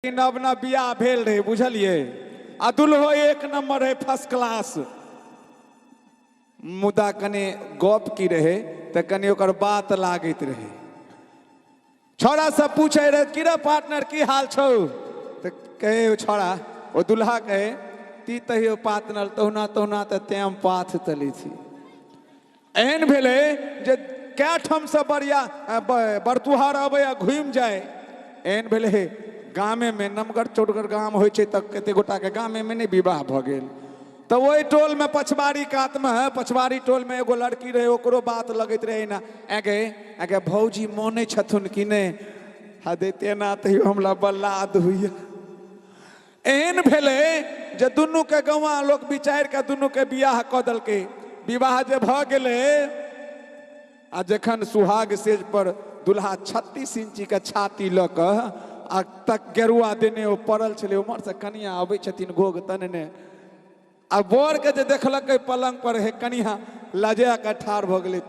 नव नव बियाह भेल रहै बुझलियै, आ दुल्हो एक नंबर रहै, फर्स्ट क्लास। मुदा कने गप की रहै तऽ कनि ओकर बात लागैत रहै। छौड़ा सब पूछे रहै, की रे पार्टनर, की हाल छौ? तऽ कहे ओ छौड़ा, ओ दुल्हा कहे, ती तहियो पार्टनर तहुना तहुना तऽ तेम पाथ चलै छी। एहन भेलै जे कए ठामसँ बरिया बरतुहार अबै आ घुमि जाय। एहन भेलै हे गामेमे नमगर चौटगर गाम होइ छै, तऽ कते गोटाके गामेमे नहि विवाह भऽ गेल। तऽ ओहि टोलमे पछबारी कातमे, पछबारी टोलमे एगो लड़की रहै, ओकरो बात लगैत रहै ने, आगे आगे भौजी मानै छथुन कि नहि? हा दैते ना तैयो हमरा बल्लाद होइए। एहन भेलै जे दुनूके गौआँ लोक विचारि कऽ दुनूके बियाह कऽ देलकै। विवाह जे भऽ गेलै आ जखन सुहाग सेज पर दुल्हा 36 इंचीके छाती लऽ कऽ आ तक गेरुआ देने ओ पड़ल छलै, उम्हरसँ कनिया अबै छथिन घोघ तनने, आ बरके जे देखलकै पलंग पर, हे कनिया लजा कऽ ठाढ़ भऽ गेलै।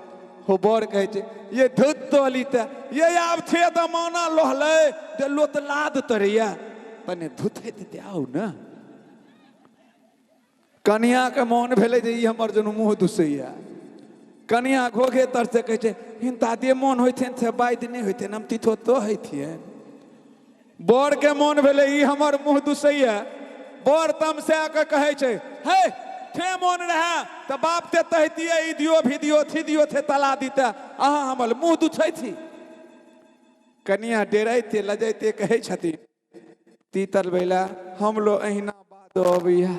हो बर कहै छै, ये धुत तोली तऽ ये आब थे दमाना लोहलै जे लोत लाद तरैया, तने धुतैत ते आउ ने। कनियाके मोन भेलै जे ई हमर जनु मुँह दुसैया। कनिया घोघे तर से कहै छै, हिनता दे मोन होइथिन से बाइद नहि होइथिन, हम तिथो तो होइथिन। बर के मोन भेलै ई हमर मुँह दुसैया। बर तमसा कऽ कहै छै, हे थे मोन रहए तऽ बाप ते तहितियै, ई दियो भी दियो थी दियो थे तला दीते, अहाँ हमर मुँह दुसै छी। कनिया डेराइते लजाइते कहै छथिन, तीतल बैला हम लो अहिना बाद अबैया।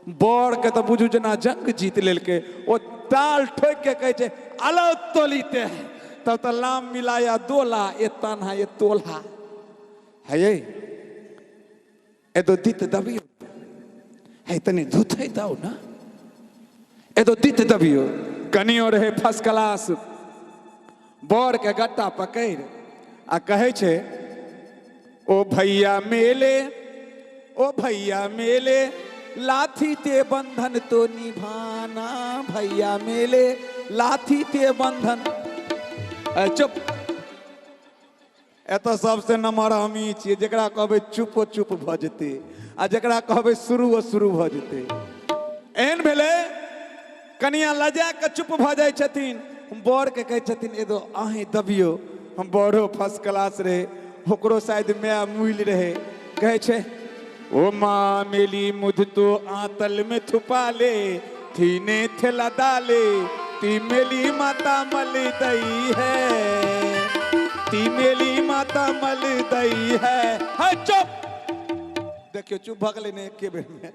बर के तऽ बुझू जेना जंग जीत लेलकै, ओ ताल ठोकि के कहै छै, अलौ तोलीते तब तऽ लाम मिलाया दोला ए तान्हा ए तोला है ये एदो दित दबियो है तनी धुथै दौ ना एदो दित दबियो। कनियो रहे फर्स्ट क्लास, बर के गट्टा पकड़ि आ कहै छै, ओ भैया मेले, ओ भैया मेले लाथी ते बंधन तो निभाना, भैया मेले लाथी ते बंधन। चुप, एतऽ सबसे नमहर हमही छियै, जकरा कहबै चुप ओ चुप भऽ जेतै आ जकरा कहबै शुरू ओ शुरू भऽ जेतै। एहन भेलै कनिया लजा कऽ चुप भऽ जाइ छथिन। बरके कहै छथिन, एदो अहीं दबियो। हम बड़ो फर्स्ट क्लास रहे, ओकरो शायद माय मुइल रहे। कहै छै, ओ माँ मेली मुध तो आंतल में थुपा ले, थीने थेला डाले, ती मेली माता मल दई है, ती मेली माता मल दई है। है चुप, देखियो चुप भऽ गेलै ने एके बेर में।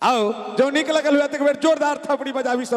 आओ जो नीक लगल हुए तऽ एक बेर जोरदार थपड़ी बजाबी सब।